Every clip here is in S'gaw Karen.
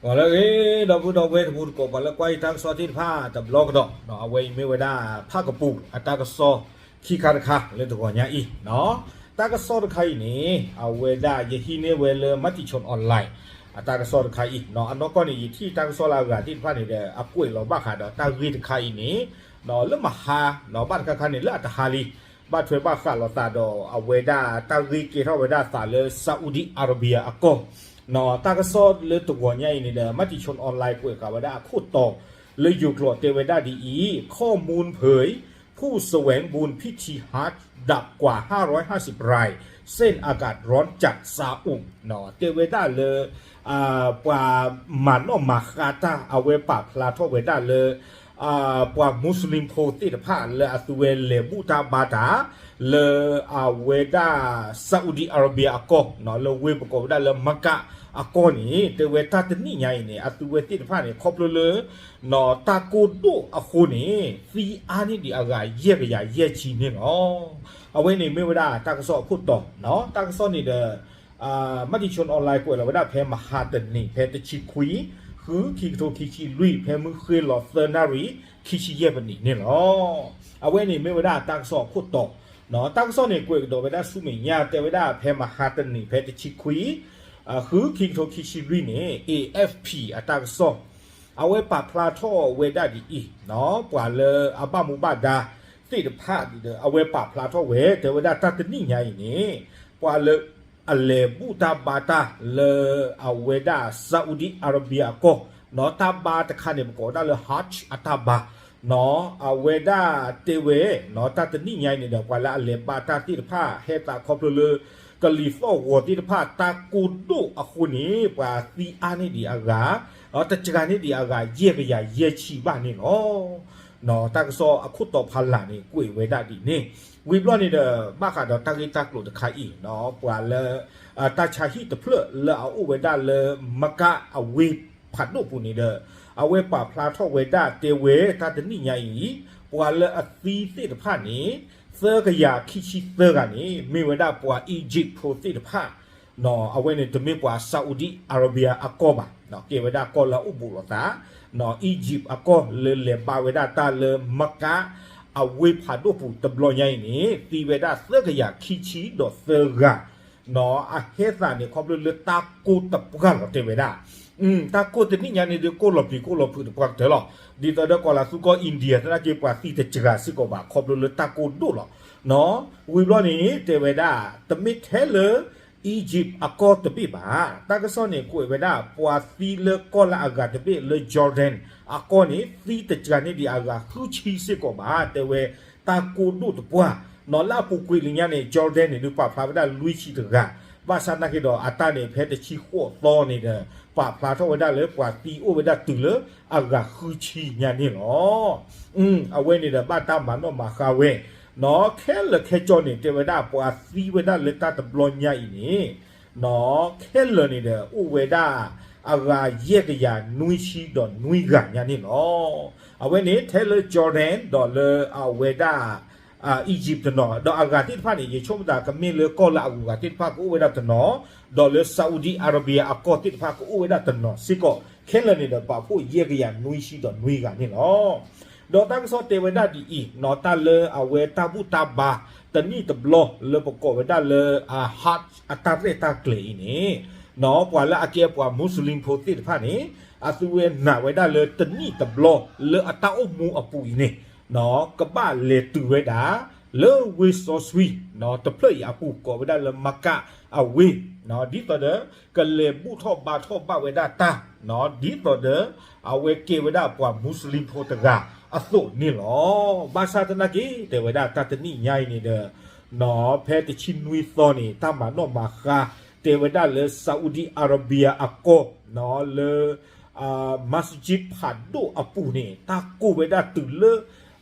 ဒီးလၢအဂ့ၤ ဒီပုၢ်ဒီဝဲၢ်တံၤသကိး ပှၤလၢကွၢ်ယတၢ်ကစီၣ်သ့ၣ်တဖၣ်တဘျီကဒီး, အဝဲအံၤမ့ၢ်ဝဲဒၣ် ဖၣ်ကပူၤအတၢ်ကစီၣ်ခံခါတခါလၢတဂီၤညါအံၤ, တၢ်ကစီၣ်တခါအံၤန့ၣ် အဝဲဒၣ်ယဟံးန့ၢ်ဝဲလၢ Matichon Online အတၢ်ကစီၣ်တခါအံၤ, အနီၢ်ကီၢ်န့ၣ် ယထံၣ်တၢ်ကစီၣ်လၢအဂၤသ့ၣ်တဖၣ်န့ၣ်ဒီး အကွဲးလီၤဘၣ်ဃးဒီးတၢ်ဂ့ၢ်တခါအံၤန့ၣ်, လၢမဟါ, ဘၣ်တခါခါန့ၣ်လၢအတဟါလံ, ဘၣ်ထွဲဘၣ်ဃးလိာ်သးဒီးအဝဲဒၣ်တၢ်ဂ့ၢ်ကဲထီၣ်ဝဲဒၣ်အသးလၢ Saudi Arabia အကီၢ်, တၢ်ကစီၣ်လၢတဂီၤညါအံၤန့ၣ်ဒီး Matichon Online ကွဲးဃာ်ဝဲဒၣ်အခိၣ်တီလၢယိၤကျိာ်တဲဝဲဒၣ်ဒ်အံၤ, ข้อมูลเผย ผู้แสวงบุญพิธีฮัจญ์ดับกว่าห้าร้อยห้าสิบราย เส้นอากาศร้อนจัดซาอุด တဲဝဲဒၣ်လၢ ပှၤမၤနီၣ်မၤဃါတၢ် အဝဲပာ်ဖျါထီၣ်ဝဲဒၣ်လၢ ပှၤမူစလ့ၣ်ဖိသ့ၣ်တဖၣ်လၢအသုဝဲလဲၤဘူၣ်တၢ်ဘါတၢ် လၢအဝဲဒၣ် Saudi Arabia အကီၢ်, လၢဝ့ၢ်ပကိးဝဲဒၣ်လၢ Mecca အကီၢ်န့ၣ် တဲဝဲတၢ်တနံၣ်ညါအံၤန့ၣ် အသုဝဲသ့ၣ်တဖၣ်န့ၣ် ခီဖျိလၢ တၢ်ကိၢ်ဒိၣ်အဃိန့ၣ် သံအါန့ၢ်ဒံးအဂၤယဲၢ်ကယၤယဲၢ်ဆံန့ၣ်လီၤ. အဝဲန့ၣ်မ့ၢ်ဝဲဒၣ်တၢ်ကစီၣ်အခိၣ်တီ, တၢ်ကစီၣ်န့ၣ်ဒီး Matichon Online ကွဲးလီၤဝဲဒၣ်ဖဲမဟါတနံၤ ဖဲတဆံခွံ ဃု ခံကထိခံဆံလွံၢ် ဖဲမုၢ်ဃ့ၢ်လီၤသၢနၣ်ရံၣ် ခံဆံယဲၢ်မံးနံးန့ၣ်လီၤ. အဝဲန့ၣ်မ့ၢ်ဝဲဒၣ်တၢ်ကစီၣ်အခိၣ်တီ, တၢ်ကစီၣ်န့ၣ်ကွဲးကဒီးဝဲဒၣ်ဆူမဲာ်ညါ တဲဝဲဒၣ်ဖဲမဟါတနံၤ ဖဲတဆံခွံ ဃု ခံကထိခံဆံလွံၢ်န့ၣ် AFP အတၢ်ကစီၣ် အဝဲပာ်ဖျါထီၣ်ဝဲဒၣ်ဒ်အံၤ, ပှၤလၢအဘၣ်မူဘၣ်ဒါသ့ၣ်တဖၣ်ဒီး အဝဲပာ်ဖျါထီၣ်ဝဲ တဲဝဲဒၣ်တၢ်တနံၣ်ညါအံၤန့ၣ် ပှၤလၢအလဲၤဘူၣ်တၢ်ဘါတၢ်လၢအဝဲဒၣ် Saudi Arabia အကီၢ်, တၢ်ဘါတခါန့ၣ် ပကိးဝဲဒၣ်လၢ Hajj အတၢ်ဘါ, အဝဲဒၣ်တဲဝဲ တၢ်တနံၣ်ညါအံၤန့ၣ်ဒီး ပှၤလၢအလဲၤဘါတၢ်သ့ၣ်တဖၣ် ဟဲသးခီဖျိလၢ ကလံၤသီၣ်ဂီၤသ့ၣ်တဖၣ် တၢ်ကိၢ်ဒိၣ်အဃိန့ၣ် ပှၤသံအါန့ၢ်ဒံးအဂၤ တစှၤန့ၢ်ဒံးအဂၤ ယဲၢ်ကယၤယဲၢ်ဆံဘၣ်န့ၣ်လီၤ. တၢ်ကစီၣ်အခိၣ်တီဖးလၢ်န့ၣ် ကွဲးဝဲဒၣ်ဒ်န့ၣ်, ဝံၤဘျီန့ၣ်ဒီး ဘၣ်ဃးဒီးတၢ်ဂ့ၢ်တၢ်ကျိၤတခါအံၤ, ပှၤလၢ တၢ်ဆါဟံၣ်တဖျၢၣ်လၢအအိၣ်ဝဲဒၣ်လၢ Mecca အဝ့ၢ်ဖးဒိၣ်ပူၤန့ၣ်ဒီး အဝဲပာ်ဖျါထီၣ်ဝဲဒၣ်တဲဝဲတၢ်တနံၣ်ညါအံၤ, ပှၤလၢအသံသ့ၣ်တဖၣ်န့ၣ် သၢကယၤခံဆံသၢဂၤန့ၣ် မ့ၢ်ဝဲဒၣ်ပှၤ Egypt ဖိသ့ၣ်တဖၣ်, အဝဲန့ၣ်တမ့ၢ်ပှၤ Saudi Arabia အကီၢ်ဘၣ်, ကဲဝဲဒၣ်ကီၢ်လၢအအိၣ်ဘူးလိာ်သး Egypt အကီၢ်လၢလဲၤဘါဝဲဒၣ်တၢ်လၢ Mecca အဝ့ၢ်ဖးဒိၣ်ပူၤတဘျီညါအံၤန့ၣ် သံဝဲဒၣ်သၢကယၤခံဆံဒီးသၢဂၤ, အဟဲသးန့ၣ် ခီဖျိလၢတၢ်ကိၢ်တပှၢ်လီၤတဲဝဲဒၣ်, တၢ်ကိၢ်တနံၣ်ညါန့ၣ်ဒုးကိၢ်လီၤပျံၤကိၢ်လီၤဖုးတပှၢ်ကတၢၢ်လီၤ. ဒ်သိးဒီးကီၤလၤသူကီၢ် India သနာ်က့ ပှၤသံတစှၤစ့ၢ်ကီးဘၣ် ခီဖျိလၢတၢ်ကိၢ်ဒိၣ်လီၤ. ဝံၤဘျီန့ၣ် တဲဝဲဒၣ် တမ့ၢ်ထဲလၢ Egypt အကီၢ်တဘ့ၣ်ဘၣ်, တၢ်ကစီၣ်န့ၣ်ကွဲးဝဲဒၣ် ပှၤသံလၢကီၢ်လၢအဂၤတဘ့ၣ်လၢ Jordan အကီၢ်န့ၣ် သံတစှၤန့ၢ်ဒံးအဂၤဃုဆံစ့ၢ်ကီးဘၣ် တဲဝဲ တၢ်ကိၢ်ဒိၣ်တပှၢ်, လၢအပူၤကွံာ်လံညါန့ၣ် Jordan န့ၣ်ဒုး ပာ်ဖျါဝဲဒၣ်လွံၢ်ဆံတဂၤ, ဘၣ်ဆၣ်သနာ်က့ဒီး အတၢ်န့ၣ် ဖဲတဆံဃိးသီန့ၣ်ဒီး ပာ်ဖျါထီၣ်ဝဲဒၣ်လၢပှၤသံအိၣ်ဝဲဒၣ်တုၤလၢအဂၤဃုဆံညါန့ၣ်လီၤ. အဝဲန့ၣ်ဒီးဘၣ်တၢ်မၤနီၣ်မၤဃါဝဲ, ခဲလၢာ်ခဲဆ့န့ၣ် တဲဝဲဒၣ်ပှၤသံဝဲဒၣ်လၢတၢ်တဘျီညါအံၤန့ၣ် ခဲလၢာ်န့ၣ်ဒီး အိၣ်ဝဲဒၣ်အဂၤယဲၢ်ကယၤနွံဆံဒီးနွံဂၤညါန့ၣ်လီၤ. အဝဲန့ၣ် ထဲလၢ Jordan ဒီးလၢအဝဲဒၣ် Egypt တနီၤ, ဒီးအဂၤသ့ၣ်တဖၣ်န့ၣ် ယဆိကမိၣ်သးကမ့ၢ်လၢကီၢ်လၢအဂုၤအဂၤသ့ၣ်တဖၣ်ကအိၣ်ဝဲဒၣ်တနီၤ, ဒီးလၢ Saudi Arabia အကီၢ်သ့ၣ်တဖၣ်ကအိၣ်ဝဲဒၣ်တနီၤစ့ၢ်ကီး, ခဲလၢာ်န့ၣ်ဒီးပာ်ဖှိၣ်ယဲၢ်ကယၤနွံဆံဒီးနွံဂၤန့ၣ်လီၤ. ဒီးတၢ်ကစီၣ်တဲဝဲဒၣ်ဒ်အံၤ, တၢ်လၢအဝဲတၢ်ဘူၣ်တၢ်ဘါ တနံၣ်တဘျီလၢပကိးဝဲဒၣ်လၢ Hajj အတၢ်ရဲၣ်တၢ်ကျဲၤအံၤန့ၣ်, ပှၤလၢအကဲပှၤမူစလ့ၣ်ဖိသ့ၣ်တဖၣ်န့ၣ် အသုဝဲနာ်ဝဲဒၣ်လၢတနံၣ်တဘျီလၢအတၢ်အိၣ်မူအပူၤအံၤန့ၣ် ကဘၣ်လဲၤတုၤဝဲဒၣ် လၢဝ့ၢ်စီဆှံ တဖျၢၣ်အံၤအပူၤ ကိးဝဲဒၣ်လၢ Mecca အဝ့ၢ်, ဒ်သိးဒီး ကလဲၤဘူၣ်ထီၣ်ဘါထီၣ်ဘၣ်ဝဲဒၣ်တၢ်, ဒ်သိးဒီး အဝဲကဲဝဲဒၣ်ပှၤမူစလ့ၣ်ဖိတဂၤအသိးန့ၣ်လီၤ. ဘၣ်ဆၣ်သနာ်က့ တဲဝဲဒၣ်တၢ်တနံၣ်ညါအံၤန့ၣ်ဒီး ဖဲတဆံနွံသီန့ၣ် တၢ်မၤနီၣ်မၤဃါ တဲဝဲဒၣ်လၢ Saudi Arabia အကီၢ် လၢ Masjid ဖးဒိၣ်အပူၤန့ၣ် တၢ်ကိၢ်ဝဲဒၣ်တုၤလၢ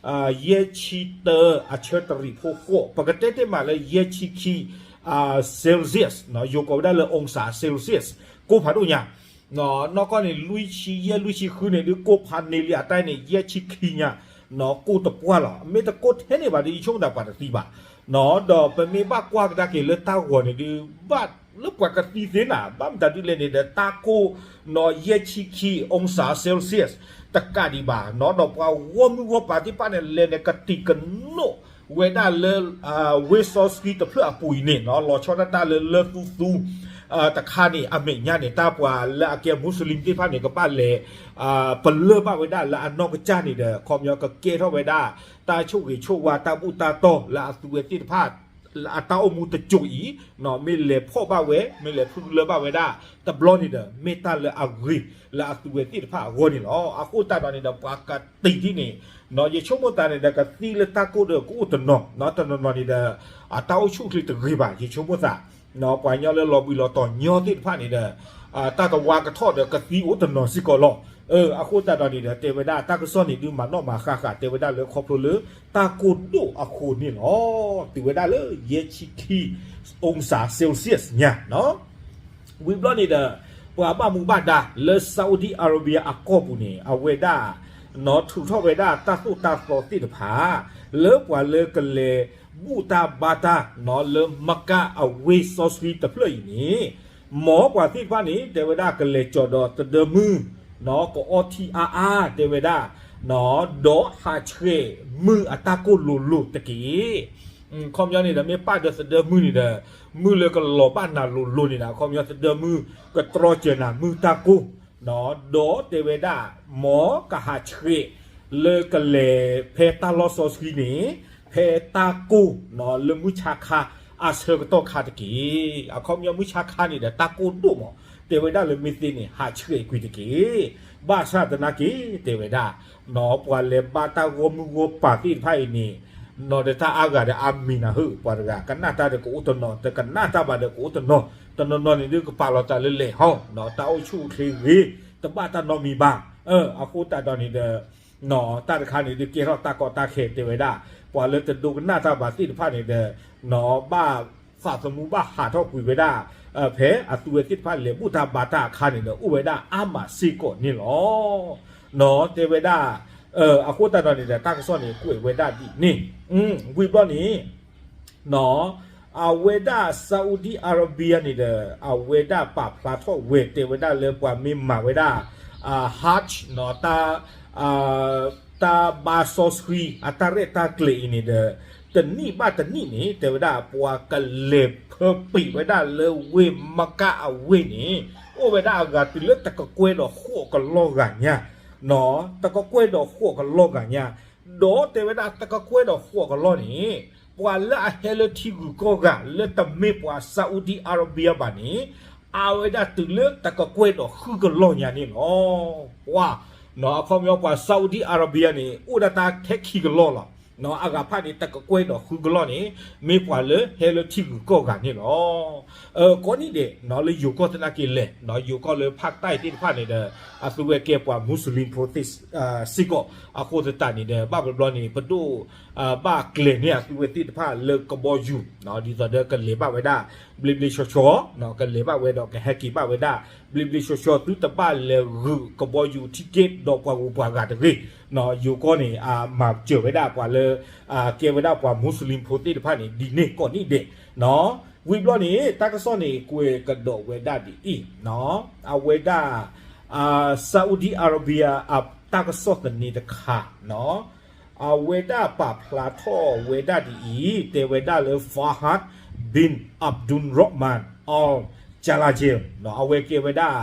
ယဲၢ်ဆံတၢ အဆၢတရံးဖိဃိး, ပကတဲတ့ၢ်မးလၢယဲၢ်ဆံခံ Celsius, ယိၤကိးဝဲဒၣ်လၢ องศา Celsius, ကိၢ်ဖးဒိၣ်ညါ, နီၢ်ကီၢ်န့ၣ် လွံၢ်ဆံယဲၢ် လွံၢ်ဆံဃုန့ၣ် ဒုးကိၢ်ဖးန့ၢ်လံအတၢ်န့ၣ် ယဲၢ်ဆံခံညါ, ကိၢ်တပှၢ်လီၤ. မ့ၢ်တကိၢ်ထဲန့ၣ်ဘၣ်ဒီး ယဆိကမိၣ်သးပှၤတသံဘၣ်, ဒီးပမ့ၢ်ဘၣ်ကွၢ်ကဒါက့ၤလၢတၢ်ဂီၤန့ၣ်ဒုး ဘၣ် လၢပှၤကသံသ့နၤ ဘၣ်မတၤဒ်လဲၣ်န့ၣ်ဒီး တၢ်ကိၢ်နီၣ်ယဲၢ်ဆံခံ องศาเซลเซียส တကးဒံးဘၣ်နီၤ ဒီးပှၤဂီၢ်မုၢ်ဂီၢ်ပၤသ့ၣ်တဖၣ်န့ၣ်လဲၤန့ၣ်ကတံာ်ကနိးဝဲဒၣ်လၢ ဝ့ၢ်စီဆှံတဖျၢၣ်အပူၤအံၤန့ၣ်နီၤ လီၤဆီဒၣ်တၢ်လၢလၢသူသူ တခါန့ၣ် အမဲာ်ညါန့ၣ် တၢ်ပှၤလၢအကဲမူစလံသ့ၣ်တဖၣ်န့ၣ် ကဘၣ်လဲၤ ပလၢၢ်ဘၣ်ဝဲဒၣ်လၢအနီၢ်ကစၢ်န့ၣ်ဒီး ခီပညီကကဲထီၣ်ဝဲဒၣ် တၢ်ဆိၣ်ဂ့ၤဆိၣ်ဝါတၢ်ဘူၣ်တၢ်တီၢ်လၢအသုဝဲသ့ၣ်တဖၣ် အတၢ်အိၣ်မူတစိၤအံၤ မ့ၢ်လဲၤဖီၣ်ဘၣ်ဝဲ မ့ၢ်လဲၤဖုလၢဘၣ်ဝဲဒၣ် တဘျီန့ၣ်ဒီး မ့ၢ်တၢ်လၢအဂ့ၤလၢအသုဝဲသ့ၣ်တဖၣ်အဂီၢ်န့ၣ်လီၤ. အဃိသတးဒီးန့ၣ်ဒီး ပှၤကတံာ်ဒ်န့ၣ် ယဆိကမိၣ်သးန့ၣ်ဒီး ကသံလၢတၢ်ကိၢ်ဒီးကအိၣ်တနီၤ တနီၤနီၤန့ၣ်ဒီး အတၢ်အိၣ်ဆူၣ်အိၣ်ချ့တဂ့ၤဘၣ် ယဆိကမိၣ်သး ပှၤကညီလၢလီၤဘှံးလီၤတီၤညီသ့ၣ်တဖၣ်န့ၣ်ဒီး တၢ်တဝါကထီၣ်ဒီးကသံအိၣ်တနီၤစ့ၢ်ကီးလီၤ. အဃိသတးဒီးန့ၣ်ဒီး တဲဝဲဒၣ်တၢ်ကစီၣ်န့ၣ်ဒုးမၤနီၣ်မၤဃၣ်ဃၣ် တဲဝဲဒၣ်လၢခီဖျိလၢတၢ်ကိၢ်ဒိၣ်အဃိန့ၣ်လီၤ. တုၤဝဲဒၣ်လၢယဲၢ်ဆံခံ องศาเซลเซียส ညါနီၤ ဝံၤဘျီန့ၣ်ဒီး ပှၤဘၣ်မူဘၣ်ဒါလၢ Saudi Arabia အကီၢ်ပူၤန့ၣ် အဝဲဒၣ် နီၤထုးထီၣ်ဝဲဒၣ်တၢ်သိၣ်တၢ်သီသ့ၣ်တဖၣ် လၢပှၤလၢကလဲၤဘူၣ်တၢ်ဘါတၢ်နီၤ လၢမကါအဝ့ၢ်စီဆှံတဖျၢၣ်အံၤန့ၣ် မ်ပှၤသ့ၣ်တဖၣ်န့ၣ် တဲဝဲဒၣ်ကလဲၤကၠီၤဒီးသဒၢမုၢ် နီၤ ကအီထံအါအါ တဲဝဲဒၣ် နီၤ ဒီးဟးဆှဲးမုၢ်အတၢ်ကိၢ်လိၤလိၤတက့ၢ်. ခီပညီန့ၣ်ဒီး မ့ၢ်ပာ်ဒီးသဒၢမုၢ်န့ၣ်ဒီး မုၢ်လၢကလီၤဘၣ်နၤလိၤလိၤန့ၣ်ဒီး ခီပညီသဒၢမုၢ်ကတြီစၢၤနၤမုၢ်တၢ်ကိၢ် ဒီးတဲဝဲဒၣ် မ်ကဟးဆှဲး လၢကလဲၤဖဲတၢ်လီၢ်စီဆှံန့ၣ် ဖဲတၢ်ကိၢ် လၢမုၢ်ဆါခါ အဆၢကတီၢ်ခါတက့ၢ်. အခီပညီမုၢ်ဆါခါန့ၣ်ဒီး တၢ်ကိၢ်ဒိၣ်မး တဲဝဲဒၣ်လၢမ့ၢ်သ့န့ၣ် ဟးဆှဲးကွံာ်တက့ၢ်. ဘၣ်ဆၣ်သနာ်က့ တဲဝဲဒၣ် နီၤ ပှၤလဲၤဘါတၢ်ဂီၢ်မုၢ်ဂီၢ်ပၤသ့ၣ်တဖၣ်အံၤန့ၣ် နီၤဒီးတၢ်အါဂၤဒီးအါမံၤနၤဧၢ ပှၤတဂၤ ကနၣ်တၢ်ဒီးကအိၣ်တနီၤ တကနၣ်တၢ်ဘၣ်ဒီးကအိၣ်တနီၤ တနီၤနီၤန့ၣ်ဒုးကပာ်လီၤသးလၢလဲၤဟီ နီၤ တၢ်အိၣ်ဆူၣ်အိၣ်ချ့ဂ့ၤ တဘၣ်တၢ်နီတမံၤဘၣ်. အဃိသတးဒီးန့ၣ်ဒီး နီၤ တၢ်တခါန့ၣ်ဒုးကဲထီၣ်တၢ်ကီတၢ်ခဲ တဲဝဲဒၣ် ပှၤလၢတဒိကနၣ်တၢ်ဘၣ်သ့ၣ်တဖၣ်န့ၣ်ဒီး နီၤ ဘၣ်သးသမူဘၣ်ဟးထီၣ်ကွံာ်ဝဲဒၣ် ဖဲအသုဝဲသ့ၣ်တဖၣ်လဲၤဘူၣ်တၢ်ဘါတၢ်အခါန့ၣ်ဒီး အိၣ်ဝဲဒၣ်အါမးစ့ၢ်ကီးန့ၣ်လီၤ. နီၤ တဲဝဲဒၣ် အဃိသတးဒီးန့ၣ်ဒီး တၢ်ကစီၣ်န့ၣ်ကွဲးဝဲဒၣ်ဒ်န့ၣ် ဝံၤဘျီန့ၣ် နီၤ အဝဲဒၣ် Saudi Arabia န့ၣ်ဒီး အဝဲဒၣ်ပာ်ဖျါထီၣ်ဝဲ တဲဝဲဒၣ်လၢပှၤမ့ၢ်မၤဝဲဒၣ် Hajj နီၤ တၢ် တၢ်ဘါစီဆှံ အတၢ်ရဲၣ်တၢ်ကျဲၤအံၤန့ၣ်ဒီး တနံၣ်ဘၣ်တနံၣ်န့ၣ် တဲဝဲဒၣ် ပှၤကလဲၤဖၢပံးဝဲဒၣ်လၢဝ့ၢ်မကါအဝ့ၢ်န့ၣ် အိၣ်ဝဲဒၣ်အဂၤတုၤလၢတကကွဲၢ်ဒီးဃိးကလီၢ်ဂၤညါ နီၤ တကကွဲၢ်ဒီးဃိးကလီၢ်ဂၤညါ ဒီးတဲဝဲဒၣ်တကကွဲၢ်ဒီးဃိးကလီၢ်န့ၣ် ပှၤလၢအဟဲလၢထံဂုၤကီၢ်ဂၤ လၢတမ့ၢ်ပှၤ Saudi Arabia ဘၣ်န့ၣ် အဝဲဒၣ်တုၤလၢတကကွဲၢ်ဒီးဃုကလီၢ်ညါန့ၣ်လီၤ. ပှၤ နီၤ အခီပညီပှၤ Saudi Arabia န့ၣ် အိၣ်ဒၣ်တၢ်ထဲခံကလီၢ်လီၤ. နီၤ အဂၤဖၣ်န့ၣ် တကကွဲၢ်ဒီးဃုကလီၢ်န့ၣ် မ့ၢ်ပှၤလၢဟဲလၢထံဂုၤကီၢ်ဂၤန့ၣ်လီၤ. ကိးနံၣ်ဒဲး နီၤ လၢယိၤကီၢ်သနာ်က့လဲၣ် နီၤ ယိၤကီၢ်လၢဖၣ်တၢ်သ့ၣ်တဖၣ်န့ၣ်ဒီး အသုဝဲကဲပှၤ Muslim ဖိသ့ၣ်စ့ၢ်ကီး အဃိသတးန့ၣ်ဒီး ဘၣ်ဘျီဘျီန့ၣ် ပဒိၣ် ဘၣ်ကျဲၤန့ၢ်အသုဝဲသ့ၣ်တဖၣ်လၢကဘီယူၤ ဒ်သိးဒီးကလဲၤဘၣ်ဝဲဒၣ် ဘျ့ဘျ့ဆှီဆှီ ကလဲၤဘၣ်ဝဲဒီးကဟဲက့ၤဘၣ်ဝဲဒၣ် ဘျ့ဘျ့ဆှီဆှီ သုတဘၣ်လဲၤဂုာ်ကဘီယူၤ ticket ဒီးပှၤဂုၤပှၤဂၤတဂ့ၤ ယိၤကီၢ်န့ၣ် အမၤစၢၤဝဲဒၣ်ပှၤလၢ ကဲဝဲဒၣ်ပှၤ Muslim ဖိသ့ၣ်တဖၣ်န့ၣ် ဒ်န့ၣ်ကိးနံၣ်ဒဲး ဝံၤဘျီန့ၣ် တၢ်ကစီၣ်န့ၣ် ကွဲးကဒီးဝဲဒၣ်ဒ်အံၤ အဝဲဒၣ် Saudi Arabia အတၢ်ကစီၣ်သန့တခါ အဝဲဒၣ်ပာ်ဖျါထီၣ်ဝဲဒၣ်ဒ်အံၤ တဲဝဲဒၣ်လၢ Fahad bin Abdulrahman Al Jalajel အဝဲကဲဝဲဒၣ်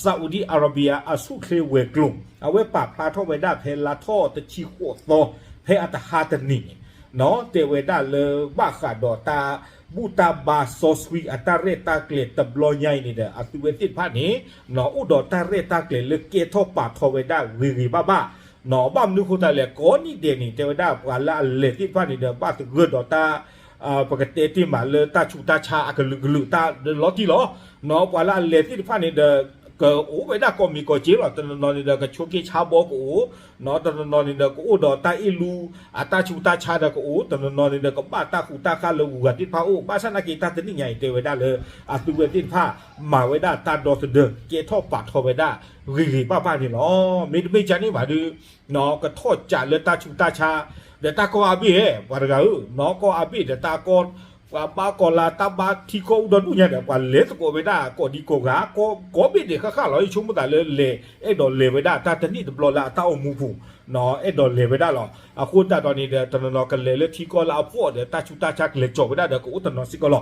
Saudi Arabia အဆူၣ်ချ့ဝဲၤကျိၤ အဝဲပာ်ဖျါထီၣ်ဝဲဒၣ်ဖဲလါထီၣ်တဆံဃိးသီ ဖဲအတဟါတနံၤန့ၣ် နီၤ တဲဝဲဒၣ်လၢဘၣ်ဃးဒီးတၢ်ဘူၣ်တၢ်ဘါစီဆှံအတၢ်ရဲၣ်တၢ်ကျဲၤတဘျီညါအံၤန့ၣ်ဒီး အသုဝဲသ့ၣ်တဖၣ်န့ၣ် နီၤ အိၣ်ဒီးတၢ်ရဲၣ်တၢ်ကျဲၤလၢကဲထီၣ်ပာ်ထီဝဲဒၣ်ဂ့ၤဂ့ၤဘၣ်ဘၣ် နီၤ ဘၣ်မနုၤအဃိသတးလဲၣ် ကိးနံၣ်ဒဲးန့ၣ် တဲဝဲဒၣ်ပှၤလၢအလဲၤသ့ၣ်တဖၣ်န့ၣ်ဒီး ဘၣ်သဂၢၢ်ဒီးတၢ် ပကတဲတ့ၢ်မးလၢတၢ်ဆူးတၢ်ဆါအကလုာ်ကလုာ်တၢ်လီၤတံၢ်လီၤ နီၤ ပှၤလၢအလဲၤသ့ၣ်တဖၣ်န့ၣ်ဒီး ကအိၣ်ဝဲဒၣ်ကိးမံၤကိးက့လီၤ တနီၤနီၤန့ၣ်ဒီး ကဆိးက့ဆါဘီကအိၣ် နီၤ တနီၤနီၤန့ၣ်ဒီး ကအိၣ်ဒီးတၢ်အ့ၣ်လူ အတၢ်ဆူးတၢ်ဆါဒီးကအိၣ် တနီၤနီၤန့ၣ်ဒီး ကဘၣ်တၢ်ဃူတၢ်ဃါလၢဂုၤဂၤသ့ၣ်တဖၣ်အိၣ် ဘၣ်ဆၣ်သနာ်က့တၢ်တနံၣ်ညါအံၤတဲဝဲဒၣ်လၢ အသုဝဲသ့ၣ်တဖၣ် မၤဝဲဒၣ်တၢ်ဒီသဒၢ ကဲထီၣ်ပာ်ထီဝဲဒၣ်ဂ့ၤဂ့ၤဘၣ်ဘၣ်န့ၣ်လီၤ. မ့တမ့ၢ်ကန့ၣ်ဘၣ်ဒီး နီၤ ကထီၣ်ကးလၢတၢ်ဆူးတၢ်ဆါ ဒီးတၢ်ကီၢ်အါဘ့ၣ်ဧါ ပှၤတဂၤဧၢ နီၤ ကီၢ်အါဘ့ၣ်ဒီးတၢ်ကီၢ် ပှၤဘါကီၢ်လၤ တၢ်ဘါထံကီၢ်အိၣ်ဒီဒူၣ်ညါဒီး ပှၤလဲၤသကိးဝဲဒၣ်ကိးဒံကိးဂၤ ကိးဘ့ၣ်ဒဲးဃၣ်ဃၣ်လီၤ. ယဆိကမိၣ်သးလၢလဲၤ အဲၣ်ဒိးလဲၤဝဲဒၣ်တၢ်တနံၣ်တဘျီလၢအတၢ်အိၣ်မူပူၤ အဲၣ်ဒိးလဲၤဝဲဒၣ်လီၤ. အဃိသတးဒီးန့ၣ်ဒီး တနီၤနီၤကလဲၤလၢထံကီၢ်လၢအဖှီၣ်ဒီး တၢ်ဆူးတၢ်ဆါကလဲၤကၠီၤဝဲဒၣ်ဒီး ကအိၣ်တနီၤစ့ၢ်ကီးလီၤ.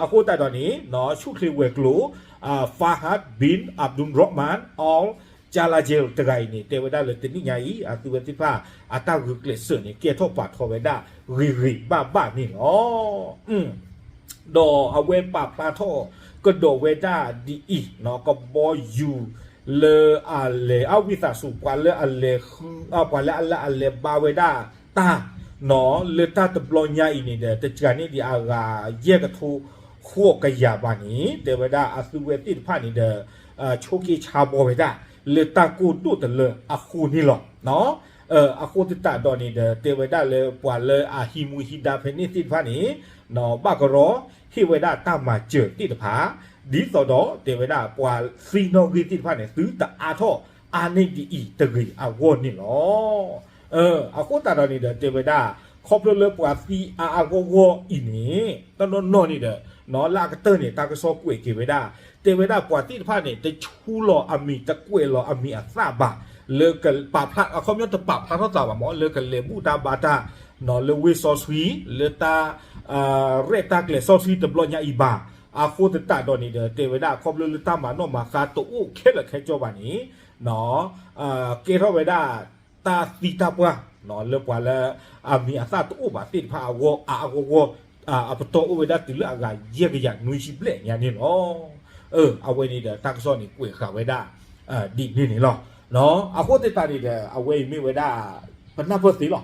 အဃိသတးဒီးန့ၣ် ဆူၣ်ချ့ဝဲၤကျိၤ Fahad bin Abdulrahman Al Jalajel တဂၤအံၤန့ၣ် တဲဝဲဒၣ်လၢတနံၣ်ညါအံၤ အသုဝဲသ့ၣ်တဖၣ် အတၢ်ဂုာ်ကျဲးစၢးန့ၣ် ကဲထီၣ်ပာ်ထီၣ်ဝဲဒၣ်ဂ့ၤဂ့ၤဘၣ်ဘၣ်န့ၣ်လီၤ. ဒီးအဝဲပာ်ဖျါထီၣ်ကဒီးဝဲဒၣ်ဒ်အံၤ ကဘီယူၤလၢအလဲၤ အဝံသးစူၤ ပှၤလၢအလဲၤဃု ပှၤလၢအလၢအလဲၤဘါဝဲဒၣ်တၢ် လၢတၢ်တဘျီညါအံၤန့ၣ်ဒီး တစှၤန့ၢ်ဒံးအဂၤယဲၢ်ကထိဃိးကယၤဘၣ်န့ၣ် တဲဝဲဒၣ်အသုဝဲသ့ၣ်တဖၣ်န့ၣ်ဒီး ဆိးက့ဆါဘီဝဲဒၣ် လၢတၢ်ကိၢ်ဒိၣ်တလၢအဃိန့ၣ်လီၤ. အဃိသတးဒီးန့ၣ်ဒီး တဲဝဲဒၣ်လၢပှၤလၢအဟံးမူဟံးဒါဖဲန့ၣ်သ့ၣ်တဖၣ်န့ၣ် ဘၣ်ကရီဟ့ၣ်ဝဲဒၣ်တၢ်မၤစၢၤသ့ၣ်တဖၣ် ဒ်သိးဒီးတဲဝဲဒၣ်ပှၤသံနီၣ်ဂံၢ်သ့ၣ်တဖၣ်န့ၣ် သုတအါထီၣ်အါန့ၢ်ဒ်အံၤတဂ့ၤအဂီၢ်န့ၣ်လီၤ. အဃိသတးဒီးန့ၣ်ဒီး တဲဝဲဒၣ် ခီဖျိလၢပှၤသံအါအါဂီၢ်ဂီၢ်အံၤန့ၣ် တနီၤနီၤန့ၣ်ဒီး လၢအကတၢၢ်န့ၣ် တၢ်ကစီၣ်ကွဲးက့ၤဝဲဒၣ် တဲဝဲဒၣ်ပှၤသ့ၣ်တဖၣ်န့ၣ် တဆူလီၤအမံၤ တကွဲးလီၤအမံၤအသၣ်ဘၣ် လၢပာ်ဖျါ အခီပညီတပာ်ဖျါထီၣ်သးဘၣ်မး လၢကလဲၤဘူၣ်တၢ်ဘါတၢ် လၢဝ့ၢ်စီဆှံ လၢတၢ် ရဲၣ်တၢ်ကျဲၤစီဆှံတဘျီညါအံၤဘၣ်. အဃိသတးဒီးန့ၣ်ဒီး တဲဝဲဒၣ်ခီဖျိလၢတၢ်မၤနီၣ်မၤဃါတအိၣ်ခဲလၢာ်ခဲဆ့ဘၣ်န့ၣ် ကဲထီၣ်ဝဲဒၣ် တၢ်သံတၢ်ပှၢ် လၢပှၤလၢအမံၤအသၣ်တအိၣ်ဘၣ်သ့ၣ်တဖၣ်အဂီၢ် အါအါဂီၢ်ဂီၢ် အပတီၢ်အိၣ်ဝဲဒၣ်တုၤလၢအဂၤယဲၢ်ကယၤနွံဆံဘျဲၣ်ညါန့ၣ်လီၤ. အဝဲန့ၣ်ဒီး တၢ်ကစီၣ်န့ၣ်ကွဲးဃာ်ဝဲဒၣ် ဒ်န့ၣ်န့ၣ်လီၤ. အဃိသတးန့ၣ်ဒီး အဝဲအံၤမ့ၢ်ဝဲဒၣ် ပနၢ်ပၢၢ်သ့လီၤ.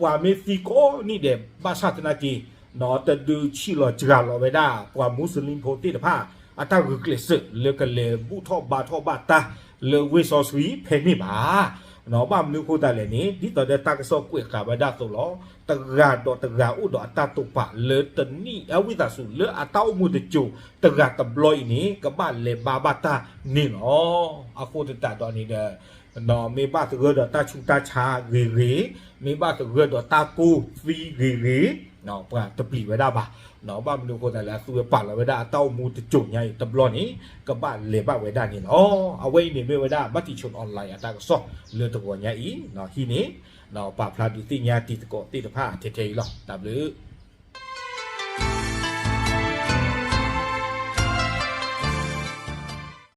ပှၤမ့ၢ်သံကိးနံၣ်ဒဲး ဘၣ်ဆၣ်သနာ်က့ တဒုးဆံးလီၤစှၤလီၤဝဲဒၣ် ပှၤမူစလ့ၣ်ဖိသ့ၣ်တဖၣ် အတၢ်ဂုာ်ကျဲးစၢး လၢကလဲၤဘူၣ်ထီၣ်ဘါထီၣ်ဘၣ်တၢ် လၢဝ့ၢ်စီဆှံဖဲန့ၣ်ဘၣ်. ဘၣ်မနုၤအဃိသတးလဲၣ်န့ၣ် ဒ်သိးဒီးတၢ်ကစီၣ်ကွဲးဃာ်ဝဲဒၣ်အသိးလီၤ. တဂၤဒီးတဂၤအိၣ်ဒီးအတၢ်တိာ်ပာ်လၢတနံၣ် အဝံသးစူၤလၢအတၢ်အိၣ်မူတစိၤ တဂၤတဘျီအံၤန့ၣ် ကဘၣ်လဲၤဘါဘၣ်တၢ်န့ၣ်လီၤ. အဃိသတးဒီးန့ၣ်ဒီး မ့ၢ်ဘၣ်သဂၢၢ်ဒီးတၢ်ဆူးတၢ်ဆါဂ့ၤဂ့ၤ, မ့ၢ်ဘၣ်သဂၢၢ်ဒီးတၢ်ကိၢ်သံဂ့ၤဂ့ၤ, ပှၤတပျံၤဝဲဒၣ်ဘၣ်. ဘၣ်မနုၤအဃိသတးလဲၣ် အသုဝဲပာ်လီၤဝဲဒၣ်အတၢ်အိၣ်မူတစိၤညါအံၤတဘျီန့ၣ် ကဘၣ်လဲၤဘၣ်ဝဲဒၣ်န့ၣ်လီၤ. အဝဲအံၤန့ၣ်မ့ၢ်ဝဲဒၣ် Matichon Online အတၢ်ကစီၣ်လၢတဂီၤညါအံၤ ဟံးန့ၢ် ပာ်ဖျါဒုးသ့ၣ်ညါတံၤသကိးသ့ၣ်တဖၣ်ထဲထဲအံၤလီၤ. တၢ်ဘျုး